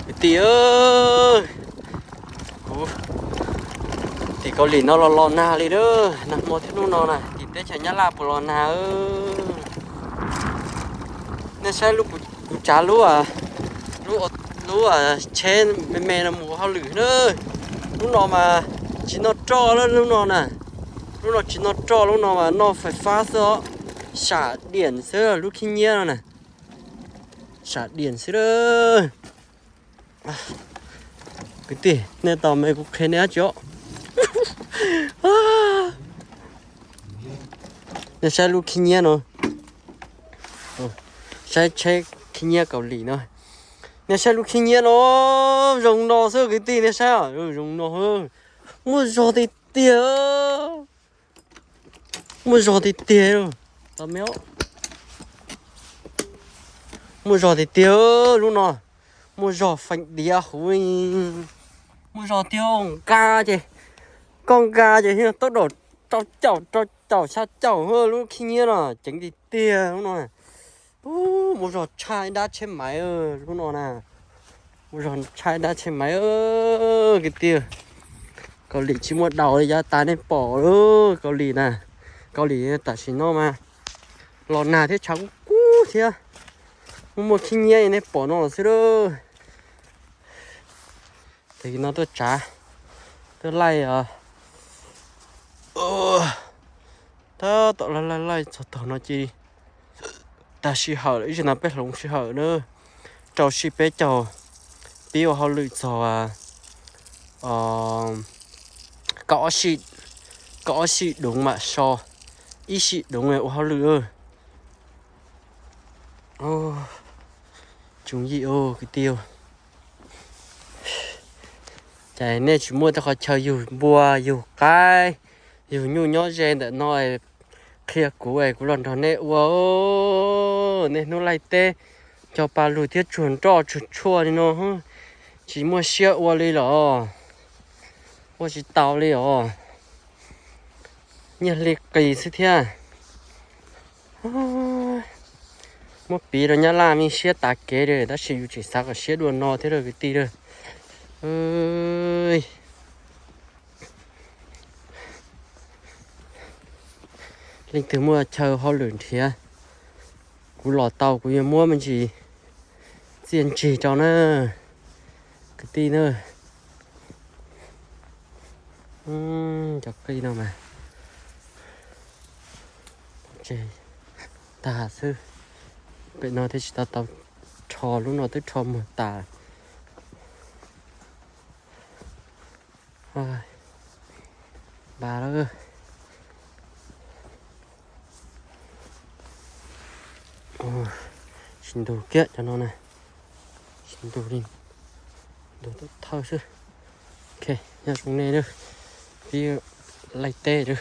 Kwv tij, kuv tim Kaus Lim no los los nag li na, nag hmo thiab hnub no na, tim teb chaws Nyab Laj puas los nag? Nej saib kuv tsav lub, lub tsheb me me no mus ua hauj lwm na. Lub no mas tsis noj roj lub no na. Lub no tsis noj roj, lub no mas noj fais fab xwb os. Sam diam xwb lub khib nyiab no na. Sam diam xwb. Kwv tij, nej tos me kuv qhia nej dab tsi os. Nej saib lub khib nyiab no. Saib tsheb khib nyiab Kaus Lim no. Nej saib lub khib nyiab no, zoo no xwb kwv tij, nej saib, zoo no. Muaj zog tiag tiag. Muaj zog tiag tiag. Muaj zog tiag tiag lub no. Muaj zog feem diav huv. Muaj zog tiag, nqa ces, koj nqa ces tau rau caum rau caum xya caum lub khib nyiab no, ceev tiag tiag lub no. Muaj zog tshaj dab tsheb maiv lub no na. Muaj zog tshaj dab tsheb maiv kwv tij. Kaus Lim tsis muaj daus li yav tas nej pom lub Kaus Lim na. Kaus Lim tam sim no mas los nag thiab tshav kub kub thiab. Muaj muaj khib nyiab nej pom no xwb lawm. Ces no tuaj tsav, tuaj laij, tab tom laij laij laij txog tog no ces tag sij hawm lawm, ib tsam no peb hloov sij hawm na, rau sij peb caug pib ua hauj lwm txog kaum ob sij, kaum ob sij duv mam so, ib sij duv ua hauj lwm. Tsoom yim kwv tij, cas nej tsis muaj tej qhov chaw yug npua yug qaib, yug nyuj nyob ze ntawm no qhia kuv es kuv los nrog nej ua. Nej hnub laij teb cog pa lug thiab tsuag nroj tsuag tshuaj li no, tsis muaj siab ua li los, ua tsis tau li os. Nyiaj hli qis xwb thiab. Muab piv rau Nyab Laj me siab tas kev li, tab sis yus tseem xav kom siab dua no thiab lawm kwv tij lawm. Leej twg muaj chaw hauj lwm nrhiav, kuv los tau kuv yuav muab me ntsis txiaj ntsig rau na, kwv tij na. Cov qij no mas tseg tag xwb. Pem no thiaj tsis tau tau rho, lub no twb rho muag tas. Npab lawm. Tsis ntug kiag cov no na. Tsis ntug li. Ntug thawj xwb. Ok, nyob zoo nej, pib laij teb.